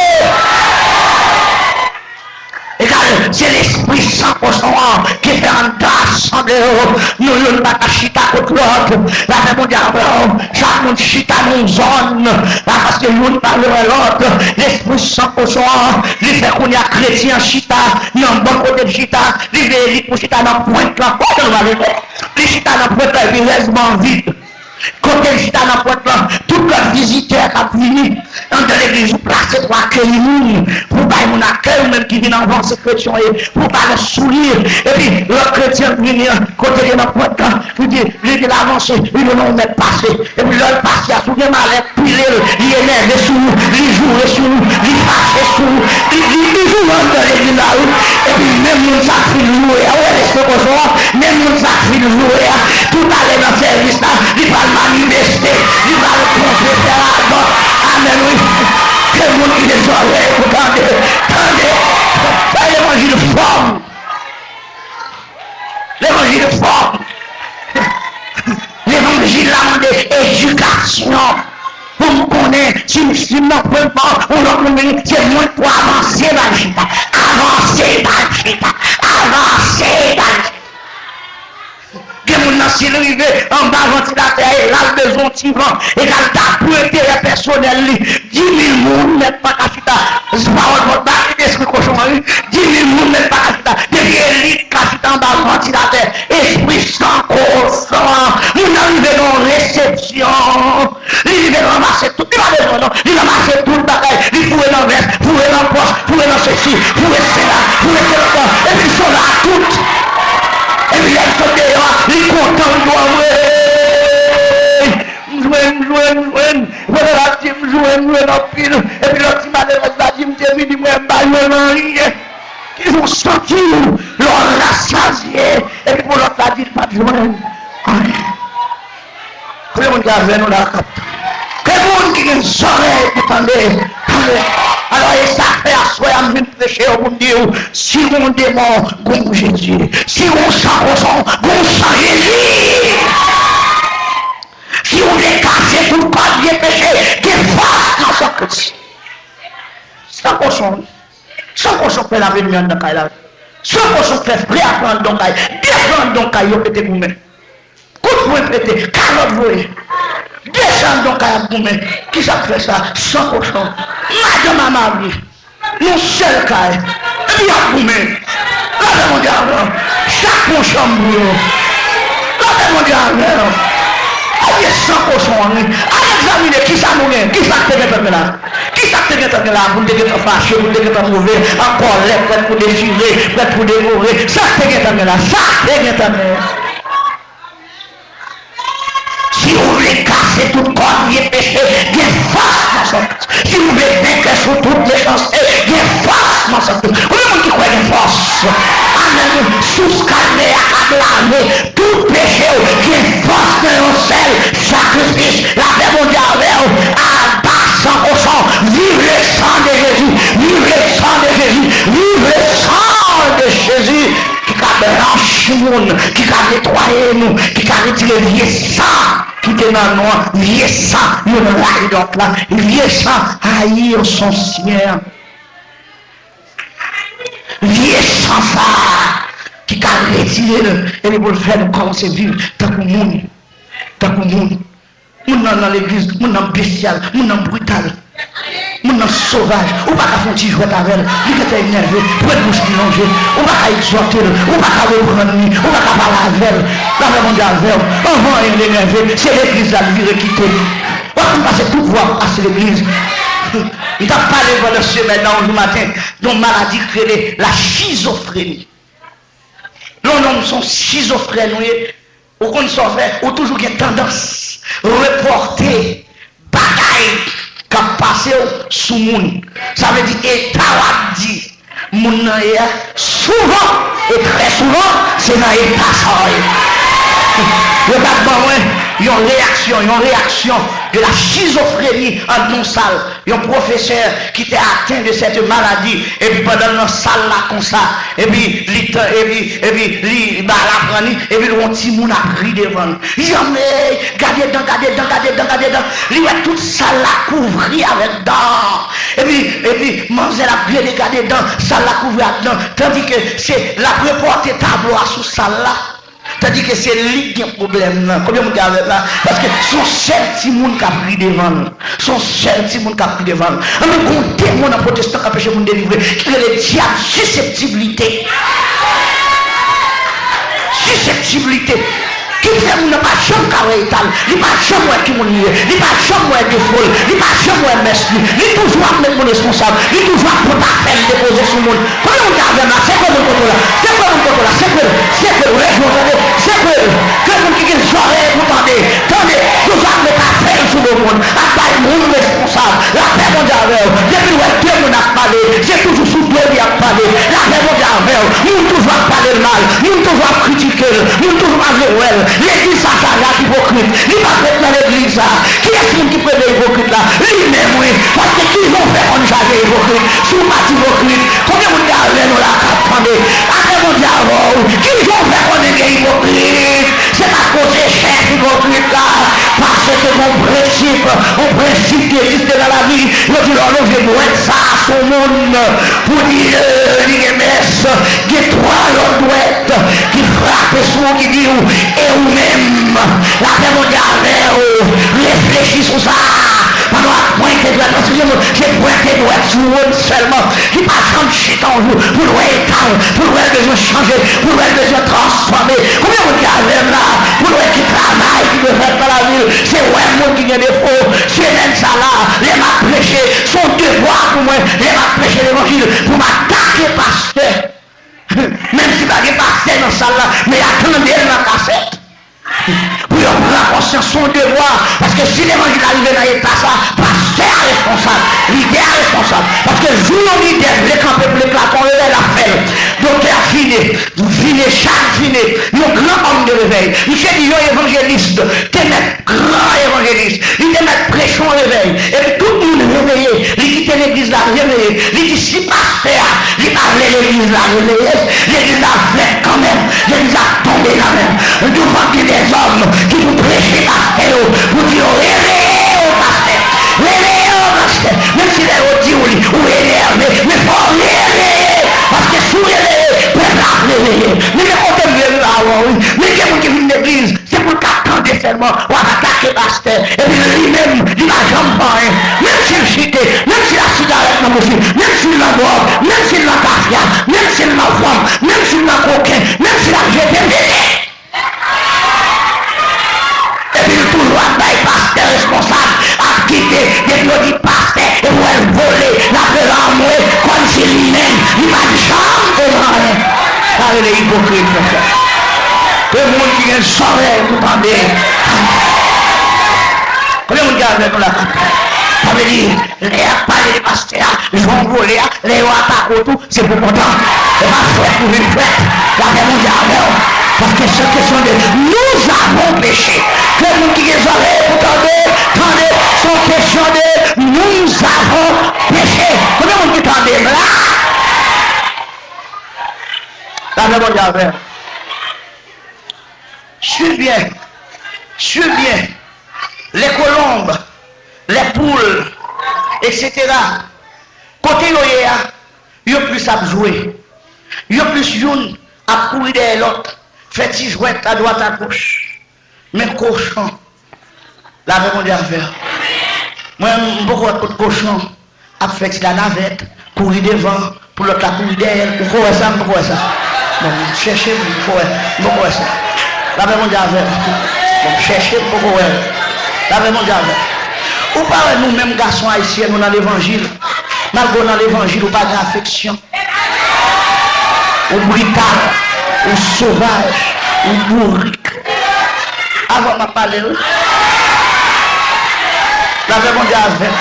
Egal, se lespri san kochon an ki fè anndan asanble yo. Nou youn pa ka chita kot lòt. Lapè Bondye avè w. Sa moun chita nan yon zòn, pa paske youn pa lwen lòt. Lespri san kochon an, li fè kounye a kretyen an chita nan bò kote l chita, li vle elit pou chita nan pwent lan. Kote nou va vin? Li chita nan pwent lan, epi rès ban vide. Kote l chita nan pwent lan, tout lòt vizitè k ap vini anndan legliz ou plase pou akeyi moun, pou bay moun akèy, ou menm ki vin anvan, se kretyen w ye, pou w balans sou li. Epi lòt kretyen k vini an, kote l ye nan pwent lan, li di, li di l avanse, li di non, ou mèt pase. Epi lè l pase a, si w gen malèt, pile l, li enève sou ou, li joure sou ou, li fache sou ou, li, li, li joure anndan legliz la, wi. Epi menm moun sa k fin joure a, ou wè lespri kochon an, menm moun sa k fin joure a, toutalè nan sèvis la, li pral manifeste, li pral twonpe, fè radòt. Amèn, wi. Ke moun ki gen zòrèy pou tande, tande. Bay levanjil fòm. Levanjil fòm. Levanjil la mande edikasyon. Pou m konnen si m, si m nan pwen pa yon lòt moun vini, se mwen k pou avanse ba l chita. Avanse ba l chita. Avanse ba l chita. Gen moun nan, si l rive anba vantilatè a, e la l bezwen yon ti van, e k al ta pou enterè pèsonèl li, di mil moun mèt pa ka chita. Pawòl mwen pa ki lespri kochon an, wi. Di mil moun mèt pa ka chita. Depi elit ka chita anba vantilatè, espri san kochon an. Moun nan rive nan yon resepsyon. Li rive ranmase tout. Li pa bezwen non. Li ranmase tout bagay. Li foure nan vès, foure nan pòch, foure nan sesi, foure sela, foure sela ankò. Epi l sonje a tout. Epi lè l sot deyò a, li kontan, li di, anmwey! M jwenn, m jwenn, m jwenn. Vòlè la di m jwenn, m jwenn anpil. Epi lòt ti malerèz la di m te vini, mwen m pa jwenn anyen. Kijan w santi w lè w rasazye? Epi pou lòt la di l pa t jwenn anyen. Konbyen moun ki avè nou la k ap tande? Ke moun ki gen zòrèy pou tande, tande. Alò, e sa fè aswè a m vin preche yo pou m di w, si w yon demon, gon Jezi. Si w yon san kochon, gon san Jezi. Si w vle kase tout kòd vye peche, gen fòs nan san Kris. San kochon, wi. San kochon fè lavenmi anndan kay la. San kochon fè frè a pran anndan kay, de frè anndan kay yo pete goumen. Kout pwen pete, kalòt voye. De frè anndan kay ap goumen. Kisa k fè sa? San kochon. Madanm a mari. Yon sèl kay. Epi y ap goumen. Lapè Bondye avè w. Chak pran chanm pou yo. Lapè Bondye avè w. Ebyen, san kochon an, wi. Al egzamine kisa nou gen. Kisa k te gentan gen la? Kisa k te gentan gen la pou n te gentan fache, pou n te gentan move, an kòlè, prèt pou dechire, prèt pou devore? Sa k te gentan gen la? Sa k te gentan gen? Si w vle kase tout kòd vye peche, gen fòs nan san Kris. Si w vle venkè sou tout mechanste, gen fòs nan san Kris. Konbyen moun ki kwè gen fòs? Amèn. Sous kalvè a k ap lave tout peche w, gen fòs nan yon sèl sakrifis. Lapè Bondye avè w. Aba san kochon. Vive le sang de Jésus. Vive le sang de Jésus. Vive le sang de Jésus. Ki ka blanchi moun, ki ka netwaye nou, ki ka retire vye san ki te nan nou an, vye san youn rayi lòt la, vye san ayi ansensyen an. Vye san sa a ki ka retire l, epi pou l fè nou kòmanse viv tankou moun, tankou moun. Moun nan nan legliz, moun nan besyal, moun nan brital, moun nan sovaj. Ou pa ka fè yon ti jwèt avè l, li gentan enève, pwent bouch li lonje. Ou pa ka egzòte l, ou pa ka reprann li, ou pa ka pale avè l. Lapè Bondye avè w. Anvan anyen l enève, se legliz la l vire kite. W ap fin pase tout jou w ap pase legliz. M t ap pale pandan semèn nan, yon jou maten, de yon maladi ki rele la chizofreni. Lè yon nonm se yon chizofrèn ou ye, ou konn sa w fè, ou toujou gen tandans repòte bagay k ap pase w sou moun. Sa vle di, eta w ap di moun nan ye a, souvan, e trè souvan, se nan eta sa w ye. Yo t ap ban mwen yon reyaksyon, yon reyaksyon de la schizophrenie anndan yon sal. Yon pwofesè ki te aten de cette maladie, epi pandan l nan sal la konsa, epi li tan, epi, epi li ba l aprann li, epi l wè yon timoun ap ri devan l. Janmey, gade dan, gade dan, gade dan, gade dan. Li wè tout sal la kouvri avèk dan. Epi, epi manzè l ap gade, gade dan, sal la kouvri ak dan. Tandike se l ap repòte tablo a sou sal la. Tandike se li ki gen pwoblèm nan. Konbyen moun ki avè m la? Paske se yon sèl timoun k ap ri devan l. Se yon sèl timoun k ap ri devan l. Anben, gen yon demon nan pwotestan k anpeche moun delivre, ki rele dyab siseptiblite. Siseptiblite. Ki fè moun nan pa janm ka wè eta l. Li pa janm wè ki moun li ye. Li pa janm wè defo l. Li pa janm wè mès li. Li toujou ap met moun responsab. Li toujou ap pote afè l depoze sou moun. Konbyen moun ki avè m la? Sekwe moun kote w la. Sekwe moun kote w la. Sekwe l. Sekwe l. Ou leve w tande. Sekwe l. Ke moun ki gen zòrèy pou tande, tande. Toujou ap met afè l sou do moun. Ap bay moun responsab. Lapè Bondye avè w. Depi l wè de moun ap pale, se toujou sou do li ap pale. Lapè Bondye avè w. Moun toujou ap pale l mal. Moun toujou ap kritike l. Moun toujou pa vle wè l. Legliz sa chaje ak ipokrit. Li pa fèt nan legliz sa. Kiyès moun ki premye ipokrit la? Li menm, wi. Paske kijan w fè konn chaje ipokrit si w pa t ipokrit? Konbyen moun ki avè nou la k ap tande? Lapè Bondye avè w. Kijan w fè konnen gen ipokrit? Se pa koze chèf ipokrit la. Paske gen yon prensip, yon prensip ki egziste nan lavi. Yo di lè w lonje dwèt sa a sou moun pou di, euh, li gen mès, gen twa lòt dwèt ki frape sou ou, ki di w, e ou menm, lapè Bondye avè w, reflechi sou sa. Pandan w ap pwente dwèt, paske gen moun, se pwente dwèt sou moun sèlman. Li pa janm chita yon jou pou l wè eta l, pou l wè l bezwen chanje, pou l wè l bezwen transfòme. Konbyen moun ki avè m la pou l wè ki travay ki dwe fèt nan lavi l? Se wè moun ki gen defo. Semèn sa la, lè m ap preche, se yon devwa pou mwen, lè m ap preche levanjil, pou m atake pastè. Menm si pa gen pastè nan sal la, men y a tande l nan kasèt. Pou yo pran konsyans, se yon devwa. Paske si levanjil la rive nan eta sa, pastè a responsab, lidè a responsab. Paske jou yon lidè vle kanpe pou l eklate yon revèy, l ap fè l. Doktè Finet, Finet, Chak Finet, yon gran òm de revèy. Misye di yon evanjelis te mèt, gran evanjelis, li te mèt preche yon revèy. Epi tout moun reveye. Li kite legliz la reveye. Li di si pastè a, li pa vle legliz la reveye, legliz la ap fèt kanmenm. Legliz la ap tonbe kanmenm. Douvan gen dèzòm ki pou preche pastè yo, pou di yo reveye w pastè. Reveye w pastè. Menm si lè yo di w li, ou enève, men fò w reveye. Paske si w reveye, pèp la ap reveye. Men men kote m vle rive avè w, wi. Men gen moun ki vin legliz, se pou l ka tande sèlman, w ap atake pastè, epi li menm, li pa janm fè anyen. Menm si l chite, menm si l ak sigarèt nan bouch li, menm si l nan dwòg, menm si l nan tafya, menm si l nan fanm, menm si l nan koken, menm si l ap jete pete. Epi l toujou ap bay pastè responsab, ap kite, depi yo di pastè, epi w wè l vole, l ap rele anmwe, kòmsi li menm, li pa t janm te nan anyen. Sa rele ipokrit, monchè. Ke moun ki gen zòrèy pou tande. Konbyen moun ki avè nou la? Sa vle di, lè y ap pale de pastè a, jan w vole a, lè yo atake w tou, se pou kontan. E pa fwèt pou vin fwèt. Lapè Bondye avè w. Paske se kesyon de nous avons péché. Ke moun ki gen zòrèy pou tande, tande, se yon kesyon de nous avons péché. Konbyen moun ki tande m la? Lapè Bondye avè w. Suiv byen. Suiv byen. Les colombes, les poules, et cetera. Kote yo ye a, yo plis ap jwe. Yo plis youn ap kouri dèyè lòt, fè ti jwèt adwat agoch. Men kochon, lapè Bondye avè w. Mwen, m poko wè kot kochon ap fè ti la navèt, kouri devan, pou lòt la kouri dèyè l. Ou ko wè sa? M poko wè sa. Bon, chèche m, m poko wè. M poko wè sa. Lapè Bondye avè m. Bon, chèche m, m poko wè l. Lapè Bondye avè m. Ou pa wè nou menm gason ayisyen, nou nan levanjil. Malgre w nan levanjil, ou pa gen afeksyon. Ou brital, ou sovaj, ou bourik. Avan m ap pale, wi. Lapè Bondye avè w.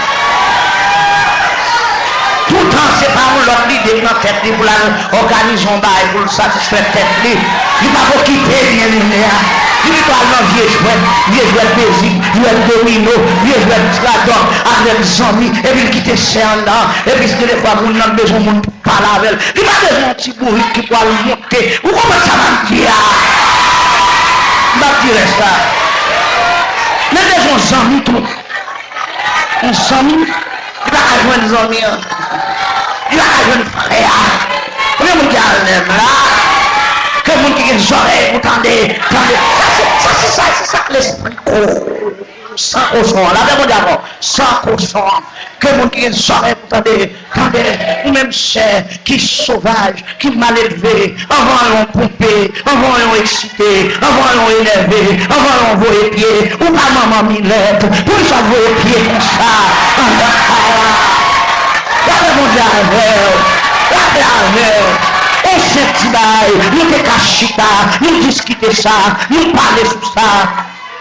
Toutan, se pa yon lòt lide k nan tèt li pou l al òganize yon bagay pou l satisfè tèt li. Li p ap okipe byen li menm. Li pito al nan vye jwèt, vye jwèt mezi, jwèt domino, vye jwèt tradòt avèk zanmi, epi l kite sè anndan, epi gen de fwa moun nan bezwen moun pou pale avè l. Li pa bezwen yon ti bourik ki pral monte. Ou konprann sa m ap di a? M p ap di rès la. Men bezwen yon zanmi tou. Yon zanmi, li pa ka jwenn zanmi an. Li pa ka jwenn frè a. Konbyen moun ki avè m la? Ke Moun ki gen zòrèy pou tande, tande. Sa se, sa se, sa se sa k lespri ko-, san kochon an. Lapè Bondye avè w. San kochon an. Ke moun ki gen zòrèy pou tande, tande. Ou menm chè ki sovaj, ki malelve, anvan yon ponpe, anvan yon eksite, anvan yon enève, anvan yon voye pye, ou pa manman milèt, poukisa w voye pye konsa anndan kay la? Lapè Bondye avè w, lapè avè w. On senp ti bagay, nou te ka chita, nou diskite sa, nou pale sou sa.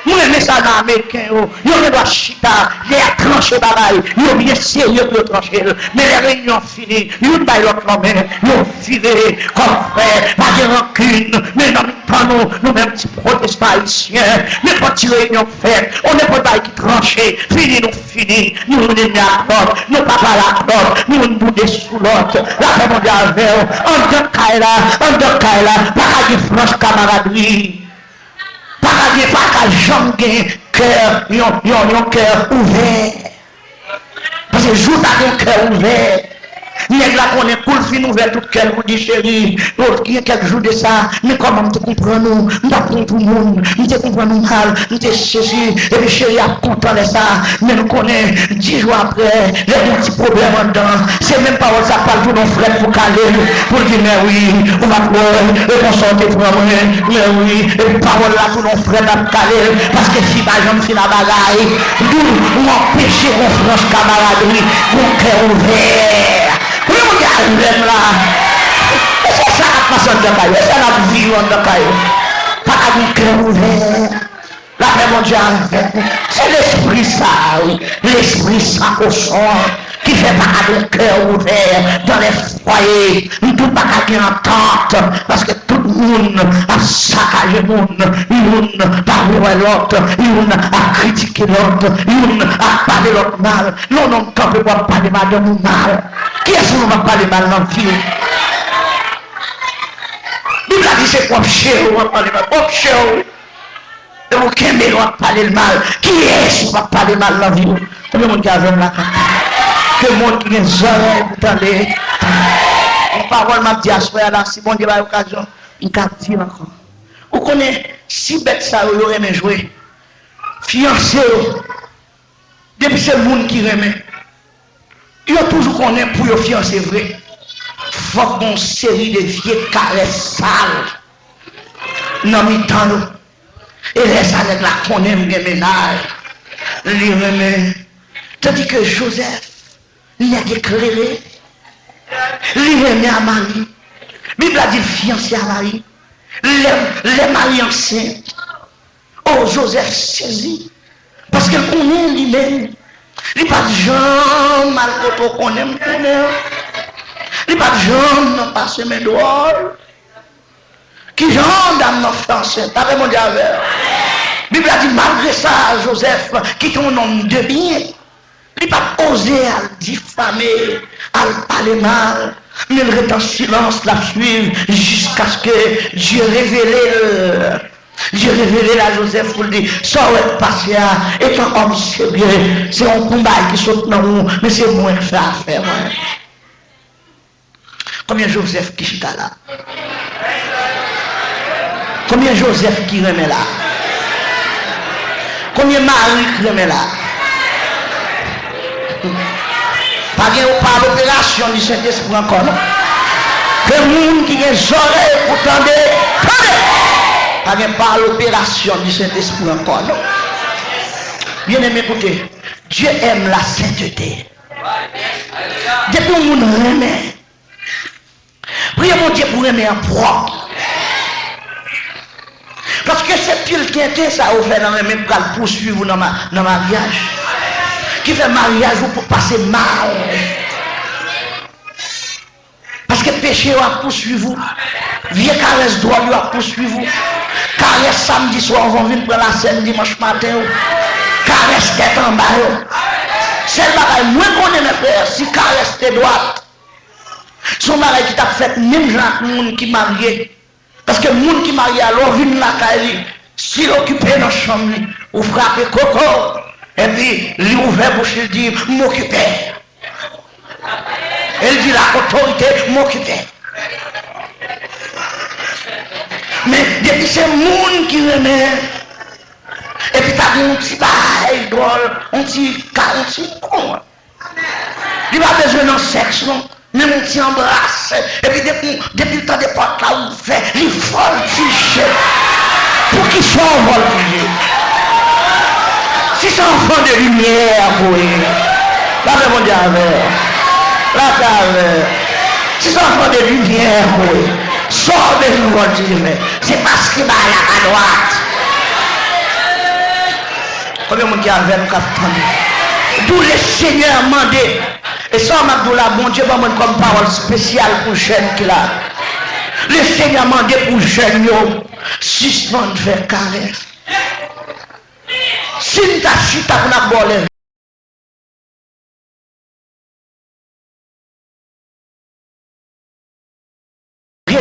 Mwen renmen sa nan Ameriken yo. Yo gen dwa chita, lè y ap tranche bagay, yo byen serye pou yo tranche l. Men lè reyinyon fini, youn bay lòt lanmen, yo vire kòm frè, pa gen rankin. Men nan mitan nou, nou menm ti pwotestan ayisyen, nenpòt ti reyinyon k fèt, o nenpòt bagay ki tranche, fini nou fini, nou youn enmi ak lòt, nou pa pale ak lòt, nou youn boude sou lòt. Lapè Bondye avè w, anndan kay la, anndan kay la, pa ka gen franch kamaradri. Pa ka gen, pa ka janm gen kè, yon, yon, yon kè ouvè. Paske jou ta gen yon kè ouvè, nèg la konnen kou l fin ouvè tout kè l pou di cheri, yo gen kèk jou de sa, men kòman m te konprann ou, m pa t konn pou moun, m te konprann ou mal, m te sezi, epi cheri ap kontan lè sa, men nou konnen, dis jou apre, lè gen yon ti pwoblèm anndan, se menm pawòl sa k pral tounen yon frèt pou kale l, pou l di, men wi, ou pa t wè, e konsa w te pran mwen, men wi, epi pawòl la tounen yon frèt ap kale l, paske fi pa janm fin a bagay, dou, ou anpeche gon franch kamaradri, gon kè ouvè. Konbyen moun ki avè m la? E se sa k ap pase anndan kay yo, e sa n ap viv anndan kay yo. Pa ka gon kè ouvè. Lapè Bondye avèk nou. Se lespri sa a, wi. Lespri san kochon an ki fè pa ka gen kè ouvè dans les foyers. Nou tout pa ka gen antant, paske tout moun ap sakaje moun. Youn pa vle wè lòt. Youn ap kritike lòt. Youn ap pale lòt mal. Non, non, kanpe pou ap pale madanm ou mal. Kiyès moun w ap pale mal nan vi w? Bib la di se pwòp chè w ap pale mal. Pwòp chè w. Epi w kenbe l, w ap pale l mal. Kiyès ou p ap pale mal nan vi w? Konbyen moun ki avè m la? Ke moun ki gen zòrèy pou tande. Yon pawòl m ap di aswè a la, si Bondye bay okazyon, m ka di l ankò. Ou konnen, si bèt sa yo, yo renmen jwe, fiyanse yo, depi se moun ki renmen, yo toujou konnen pou yo fiyanse vre, fòk gon seri de vye karès sal nan mitan yo. E lè sa nèg la konnen m gen mennaj, li renmen. Tandike Jozèf, nèg eklere, li renmen a Mari. Bib la di l fiyanse a Mari. Lè, lè Mari ansent, o, Jozèf sezi, paske l konnen li menm, li pa t janm al kote w konnen m konnen an. Li pa t janm nan pase men dwòl. Kijan dam nan fè ansent? Lapè Bondye avè w. Bib la di, malgre sa, Jozèf, ki te yon nonm de byen, li pa t oze al difame, al pale mal, men l ret an silans, l ap swiv jiskaske Dye revele l. Dye revele l a Jozèf pou l di, sa w wè k pase a, etan òm serye, se yon konbay ki sot nan ou, men se mwen k fè afè mwen. Konbyen Jozèf ki chita la? Konbyen Jozèf ki renmen la? Konbyen mari k renmen la? Pa gen pa loperasyon di Sentespri ankò, non. Ke moun ki gen zòrèy pou tande, tande. Pa gen pa loperasyon di Sentespri ankò, non. Byeneme, koute. Dieu aime la sainteté. Depi yon moun renmen, priye Bondye pou renmen an pwòp. Paske se pil tenten sa yo fè nan renmen pral pouswiv ou nan ma-, nan maryaj. Ki fè maryaj ou pou pase mal. Paske peche yo ap pouswiv ou. Vye karès dwòl yo ap pouswiv ou. Karès samdi swa anvan w vin pran lasèn dimanch maten yo. Karès tèt anba yo. Sèl bagay mwen konnen, mè frè, si karès te dwat, se yon bagay ki t ap fèt menm jan ak moun ki marye. Paske moun ki marye a, lè w vin lakay li, si l okipe nan chanm li, ou frape koko, epi li ouvè bouch li di, "M okipe." E l di l ak otorite, "M okipe." Men depi se moun ki renmen, epi ta gen yon ti bagay dwòl, yon ti ka, yon ti kon. Li pa bezwen nan sèks non. Menm yon ti anbrase. Epi depi, depi l tande pòt la ouvè, li vòltije. Poukisa w vòltije? Si se anfan de limyè ou ye, lapè Bondye avè w. Lapè avè w. Si se anfan de limyè ou ye, sa w bezwen vòltije men? Se paske bagay la pa dwat. Konbyen moun ki avè m k ap tann? D'où le Seigneur mande. E sa m ap di w la, Bondye ban mwen kòm pawòl espesyal pou jèn ki la. Le Seigneur mande pou jèn yo sispann fè karès. Si n ta chita pou n ap ba w lè